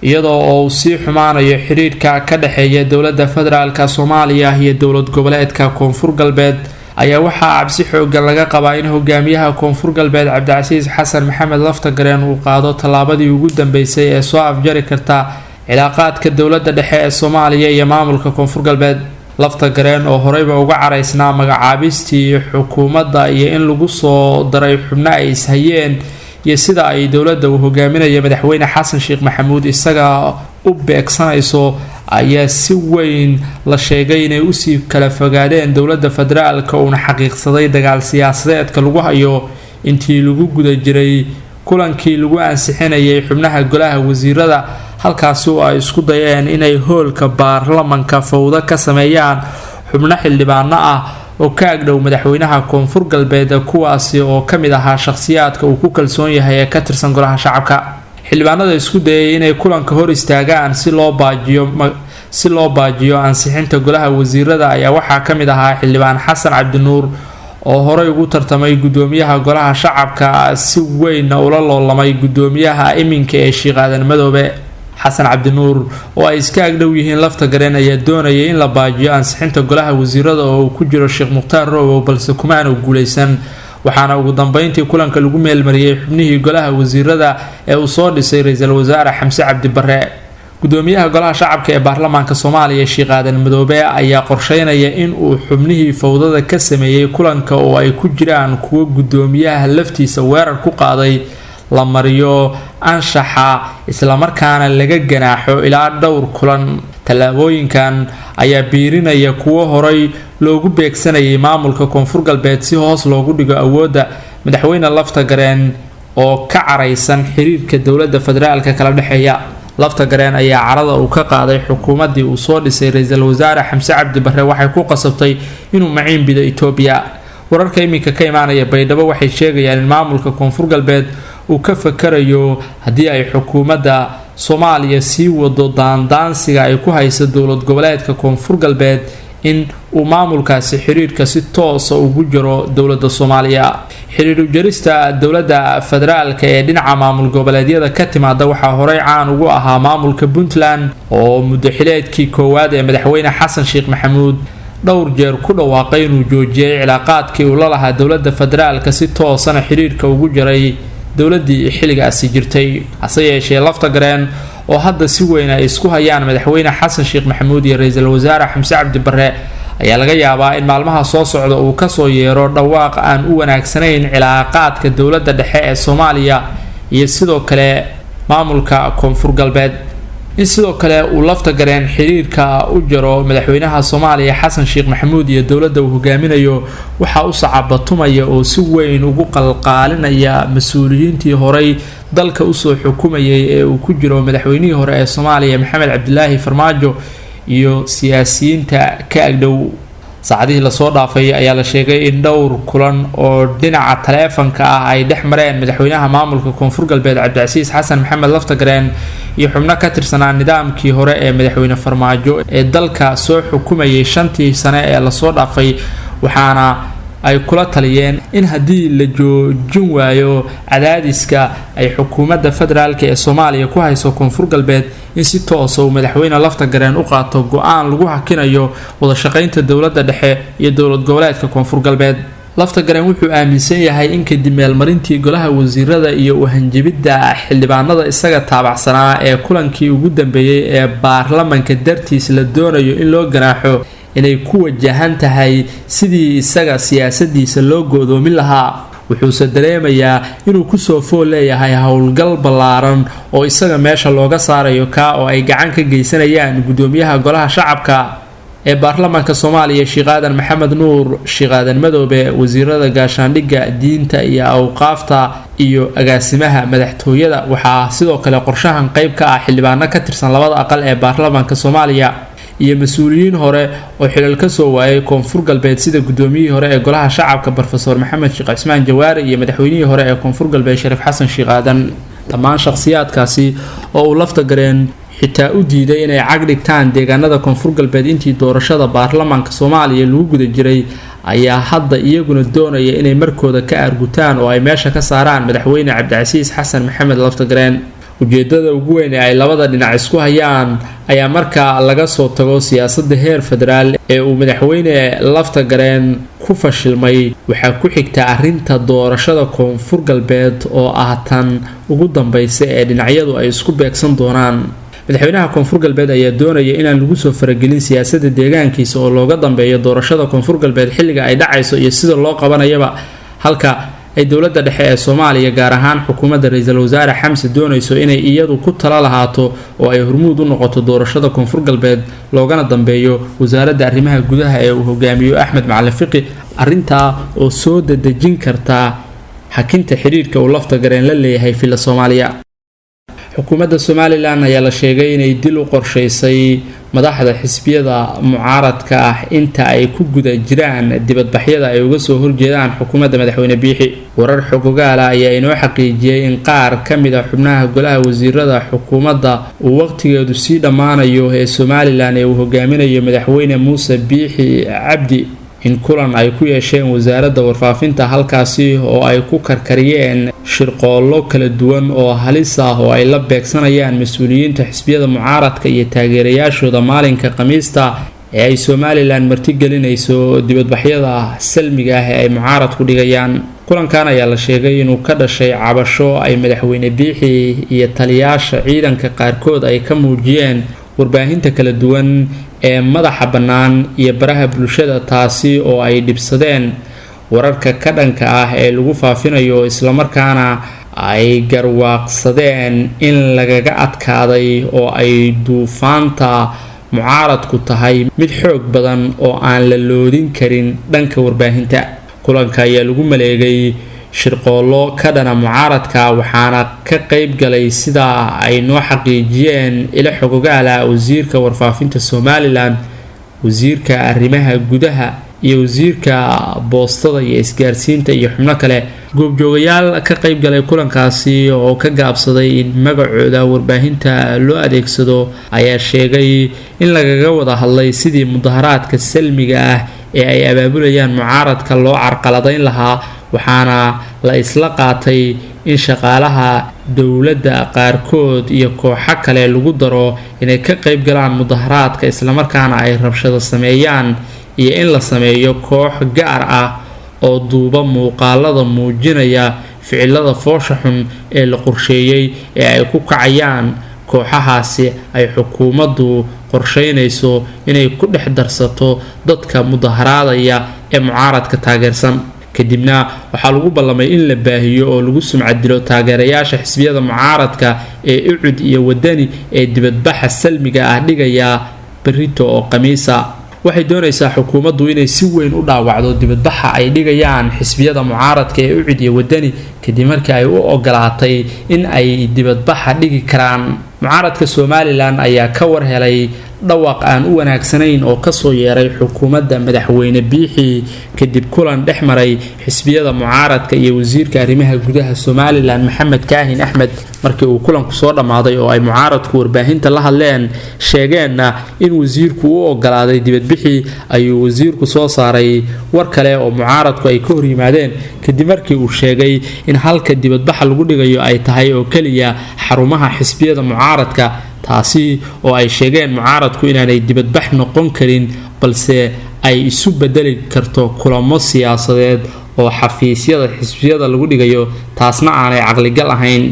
Iyadoo oo uu sii xumaanayo xiriirka ka dhexeeya dowladda federaalka Soomaaliya iyo dowlad goboleedka Koonfur Galbeed, ayaa waxaa cabsi xoogan laga qabaa in hogaamiyaha Koonfur Galbeed Cabdicasiis Xasan Maxamed Laftagareen uu qaado tallaabadii ugu dambeysay ee soo afjari karta cilaaqaadka dowladda dhexe ee Soomaaliya iyo maamulka Koonfur Galbeed. Laftagareen oo horeyba uga caraysnaa magacaabistii xukuumadda iyo in lagu soo daray xubno ay ishayeen iyo sida ay dowladda uu hogaaminayo madaxweyne Xasan Sheekh Maxamuud isaga u beegsanayso, ayaa si weyn la sheegay inay usii kala fogaadeen dowladda federaalka, uuna xaqiiqsaday dagaal siyaasadeedka lagu hayo. Intii lagu guda jiray kulankii lagu ansixinayay xubnaha golaha wasiirada, halkaasi oo ay isku dayeen inay hoolka baarlamanka fowdo ka sameeyaan xubno xildhibaano ah oo ka agdhow madaxweynaha Koonfur Galbeed, kuwaasi oo kamid ahaa shakhsiyaadka uu ku kalsoon yahay ee ka tirsan golaha shacabka. Xildhibaanada isku dayay inay kulanka hor istaagaan si loo baajiyo ansixinta golaha wasiirada ayaa waxaa kamid ahaa xildhibaan Xasan Cabdinuur oo horey ugu tartamay gudoomiyaha golaha shacabka, si weynna ula loolamay gudoomiyaha iminka ee Sheekh Aadan Madoobe. Xasan Cabdinuur oo ay iska agdhow yihiin Laftagareen ayaa doonayay in la baajiyo ansixinta golaha wasiirada oo uu ku jiro Sheekh Mukhtaar Roobow, balse kumaanu guuleysan. Waxaana ugu dambeyntii kulanka lagu meelmariyey xubnihii golaha wasiirada ee uu soo dhisay ra-iisul wasaare Xamse Cabdi Bare. Gudoomiyaha golaha shacabka ee baarlamaanka Soomaaliya Sheekh Aadan Madoobe ayaa qorsheynaya in uu xubnihii fowdada ka sameeyey kulanka, oo ay ku jiraan kuwo gudoomiyaha laftiisa weerar ku qaaday, la mariyo anshaxa islamarkaana laga ganaaxo ilaa dhowr kulan. Tallaabooyinkan ayaa biirinaya kuwo horay loogu beegsanayay maamulka Koonfur Galbeed si hoos loogu dhigo awoodda madaxweyne Laftagareen oo ka caraysan xiriirka dowladda federaalka kala dhexeeya. Laftagareen ayaa carada uu ka qaaday xukuumaddii uu soo dhisay ra-iisul wasaare Xamse Cabdi Barre waxay ku qasabtay inuu maciin bido Itoobiya. Wararka iminka ka imaanaya Baydhabo waxay sheegayaan in maamulka Koonfur Galbeed uu ka fakarayo, haddii ay xukuumadda Soomaaliya sii wado daandaansiga ay ku hayso dowlad goboleedka Koonfur Galbeed, in uu maamulkaasi xiriirka si toosa ugu jiro dowladda Soomaaliya. Xiriir ujarista dowladda federaalka ee dhinaca maamul goboleedyada ka timaada waxaa horey caan ugu ahaa maamulka Puntland, oo muddo xileedkii koowaad ee madaxweyne Xasan Sheekh Maxamuud dhowr jeer ku dhawaaqay inuu joojiyay cilaaqaadkii uu la lahaa dowladda federaalka, si toosana xiriirka ugu jiray dowladii xilligaasi jirtay. Hase yeeshee, Laftagareen oo hadda si weyn ay isku hayaan madaxweyne Xasan Sheekh Maxamuud iyo ra-iisul wasaare Xamse Cabdi Barre ayaa laga yaabaa in maalmaha soo socda uu kasoo yeero dhawaaq aan u wanaagsanayn cilaaqaadka dowladda dhexe ee Soomaaliya iyo sidoo kale maamulka Koonfur Galbeed. In sidoo kale uu Laftagareen xiriirka u jaro madaxweynaha Soomaaliya Xasan Sheekh Maxamuud iyo dowladda uu hogaaminayo waxaa u sacabatumaya oo si weyn ugu qalqaalinaya mas-uuliyiintii horey dalka usoo xukumayay ee uu ku jiro madaxweynihii hore ee Soomaaliya Maxamed Cabdilaahi Farmaajo iyo siyaasiyiinta ka agdhow. Saacadihii lasoo dhaafay ayaa la sheegay in dhowr kulan oo dhinaca taleefanka ah ay dhex mareen madaxweynaha maamulka Koonfur Galbeed Cabdicasiis Xasan Maxamed Laftagareen iyo xubno ka tirsanaa nidaamkii hore ee madaxweyne Farmaajo ee dalka soo xukumayay 5-tii sane ee lasoo dhaafay. Waxaana ay kula taliyeen in haddii la joojin waayo cadaadiska ay xukuumadda federaalka ee Soomaaliya ku hayso Koonfur Galbeed, in si toosa uu madaxweyne Laftagareen u qaato go-aan lagu hakinayo wadashaqeynta dowladda dhexe iyo dowlad goboleedka Koonfur Galbeed. Laftagareen wuxuu aaminsan yahay in kadib meelmarintii golaha wasiirada iyo uhanjabidda xildhibaanada isaga taabacsanaa ee kulankii ugu dambeeyey ee baarlamanka dartiis la doonayo in loo ganaaxo inay ku wajahan tahay sidii isaga siyaasadiisa loo go'doomin lahaa. Wuxuuse dareemayaa inuu kusoo fool leeyahay howlgal ballaaran oo isaga meesha looga saarayo, kaa oo ay gacan ka geysanayaan gudoomiyaha golaha shacabka ee baarlamaanka Soomaaliya Sheekh Aadan Maxamed Nuur, Sheekh Aadan Madoobe, wasiirada gaashaandhigga, diinta iyo awqaafta iyo agaasimaha madaxtooyada. Waxaa sidoo kale qorshahan qeyb ka ah xildhibaano ka tirsan labada aqal ee baarlamaanka Soomaaliya iyo mas-uuliyiin hore oo xilal kasoo waayay Koonfur Galbeed, sida gudoomiyihii hore ee golaha shacabka Brofesor Maxamed Sheekh Cismaan Jawaari iyo madaxweynihii hore ee Koonfur Galbeed Shariif Xasan Sheekh Aadan. Dhammaan shakhsiyaadkaasi oo uu Laftagareen xitaa u diiday inay cag dhigtaan deegaanada Koonfur Galbeed intii doorashada baarlamaanka Soomaaliya lagu guda jiray ayaa hadda iyaguna doonaya inay markooda ka aargutaan oo ay meesha ka saaraan madaxweyne Cabdicasiis Xasan Maxamed Laftagareen. Ujeedada ugu weyn ee ay labada dhinac isku hayaan ayaa marka laga soo tago siyaasadda heer federaal ee uu madaxweyne Lafta Gareen ku fashilmay, waxaa ku xigta arrinta doorashada Koonfur Galbeed oo ah tan ugu dambeysa ee dhinacyadu ay isku beegsan doonaan. Madaxweynaha Koonfur Galbeed ayaa doonaya inaan lagu soo faragelin siyaasadda deegaankiisa oo looga dambeeyo doorashada Koonfur Galbeed xilliga ay dhacayso iyo sida loo qabanayaba, halka ay dowladda dhexe ee Soomaaliya, gaar ahaan xukuumadda ra-iisul wasaare Xamse, doonayso inay iyadu ku tala lahaato oo ay hormuud u noqoto doorashada Koonfur Galbeed, loogana dambeeyo wasaaradda arrimaha gudaha ee uu hogaamiyo Axmed Macalin Fiqi, arrintaa oo soo dadejin karta hakinta xiriirka uu Lafta Gareen la leeyahay Villa Soomaaliya. Xukuumadda Somalilan ayaa la sheegay inay dil u qorsheysay madaxda xisbiyada mucaaradka ah inta ay ku guda jiraan dibadbaxyada ay uga soo horjeedaan xukuumadda madaxweyne Biixi. Warar xogogaala ayaa inoo xaqiijiyey in qaar ka mid a xubnaha golaha wasiirada xukuumadda uu waqtigeedu sii dhammaanayo ee Somalilan ee uu hogaaminayo madaxweyne Muuse Biixi Cabdi in kulan ay ku yeesheen wasaaradda warfaafinta, halkaasi oo ay ku karkariyeen shirqoollo kala duwan oo halis ah oo ay la beegsanayaan mas-uuliyiinta xisbiyada mucaaradka iyo taageerayaashooda maalinka Khamiista ee ay Somalilan martigelinayso dibadbaxyada salmiga ah ee ay mucaaradku dhigayaan. Kulankan ayaa la sheegay inuu ka dhashay cabasho ay madaxweyne Biixi iyo taliyaasha ciidanka qaarkood ay ka muujiyeen warbaahinta kala duwan ee madaxa bannaan iyo baraha bulshada, taasi oo ay dhibsadeen wararka ka dhanka ah ee lagu faafinayo, islamarkaana ay garwaaqsadeen in lagaga adkaaday oo ay duufaanta mucaaradku tahay mid xoog badan oo aan la loodin karin dhanka warbaahinta. Kulanka ayaa lagu maleegay shirqoollo ka dhana mucaaradka, waxaana ka qeyb galay, sida ay noo xaqiijiyeen ilo xogogaala, wasiirka warfaafinta Somalilan, wasiirka arrimaha gudaha iyo wasiirka boostada iyo isgaarsiinta iyo xubno kale. Goobjoogayaal ka qeyb galay kulankaasi oo ka gaabsaday in magacooda warbaahinta loo adeegsado ayaa sheegay in lagaga wada hadlay sidii mudaharaadka salmiga ah ee ay abaabulayaan mucaaradka loo carqaladayn lahaa, waxaana la isla qaatay in shaqaalaha dowladda qaarkood iyo kooxo kale lagu daro inay ka qeyb galaan mudaharaadka, islamarkaana ay rabshado sameeyaan, iyo in la sameeyo koox gaar ah oo duuba muuqaalada muujinaya ficilada foosha xun ee la qorsheeyey ee ay ku kacayaan kooxahaasi ay xukuumaddu qorsheynayso inay ku dhex darsato dadka mudaharaadaya ee mucaaradka taageersan. Kadibna waxaa lagu ballamay in la baahiyo oo lagu sumcadilo taageerayaasha xisbiyada mucaaradka ee Ucud iyo Wadani ee dibadbaxa salmiga ah dhigaya berrito oo Khamiisa. Waxay doonaysaa xukuumaddu inay si weyn u dhaawacdo dibadbaxa ay dhigayaan xisbiyada mucaaradka ee Ucud iyo Wadani, kadib markii ay u ogolaatay in ay dibadbaxa dhigi karaan. Mucaaradka Somalilan ayaa ka war helay dhawaq aan u wanaagsanayn oo kasoo yeeray xukuumadda madaxweyne Biixi kadib kulan dhex maray xisbiyada mucaaradka iyo wasiirka arrimaha gudaha Somalilan Maxamed Kaahin Axmed. Markii uu kulanku soo dhammaaday oo ay mucaaradku warbaahinta la hadleen, sheegeenna in wasiirku u ogolaaday dibadbixii, ayuu wasiirku soo saaray war kale oo mucaaradku ay ka hor yimaadeen, kadib markii uu sheegay in halka dibadbaxa lagu dhigayo ay tahay oo keliya xarumaha xisbiyada mucaaradka, taasi oo ay sheegeen mucaaradku inaanay dibadbax noqon karin, balse ay isu bedeli karto kulamo siyaasadeed oo xafiisyada xisbiyada lagu dhigayo, taasna aanay caqligal ahayn.